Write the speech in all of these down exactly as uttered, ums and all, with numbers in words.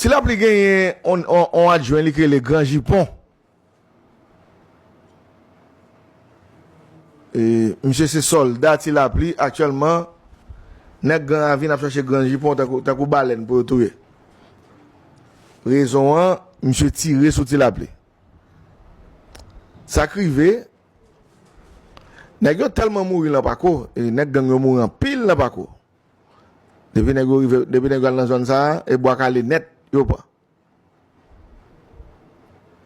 Ti Lapli genyen on, on, on adjwen li k rele Gran Jipon. E, misye se sòlda Ti Lapli. Aktyèlman, nèg Gran Ravin ap chache Gran Jipon tankou, tankou balèn pou yo touye. Rezon an, misye tire sou Ti Lapli. Sa k rive, nèg yo tèlman mouri lan Pako, e nèg gang yo mouri anpil lan Pako. Depi nèg yo rive, depi nèg yo al nan zòn sa a, e bwa kale nèt yo pran.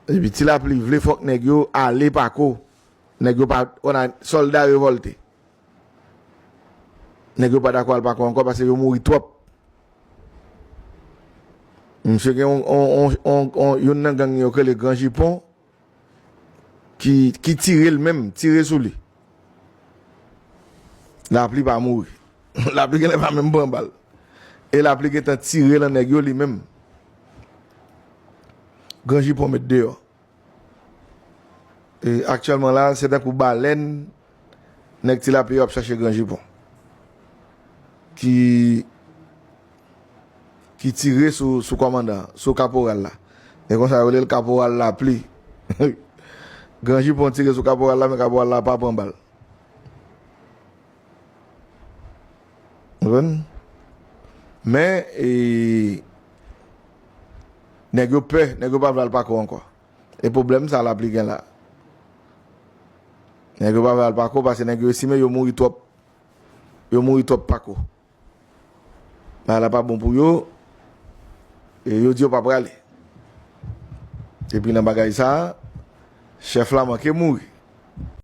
Epi Ti Lapli vle fòk nèg yo ale Pako. Nèg yo pa konn a sòlda revòlte. Nèg yo pa dakò al Pako ankò paske yo mouri twòp. Misye gen yon, yon, yon, yon, yon, youn nan gang yo k rele Gran Jipon ki, ki tire l menm, tire sou li. Lapli pa mouri. Lapli genlè pa menm pran bal. E Lapli gentan tire lan nèg yo li menm. Gran Jipon met deyò. E aktyèlman la, se tankou balèn, nèg Ti Lapli yo ap chache Gran Jipon. Ki, ki tire sou, sou kòmandan, sou kaporal la. E konsa yo rele l kaporal Lapli. Gran Jipon tire sou kaporal la, men kaporal la pa pran bal. Konprann? Men, e, nèg yo pè, nèg yo pa vle al Pako ankò. E pwoblèm sa Lapli gen la. Nèg yo pa vle al Pako paske nèg yo estime yo mouri twòp. Yo mouri twòp Pako. Bagay la pa bon pou yo. E yo di yo pa prale. Epi nan bagay sa, chèf la manke mouri.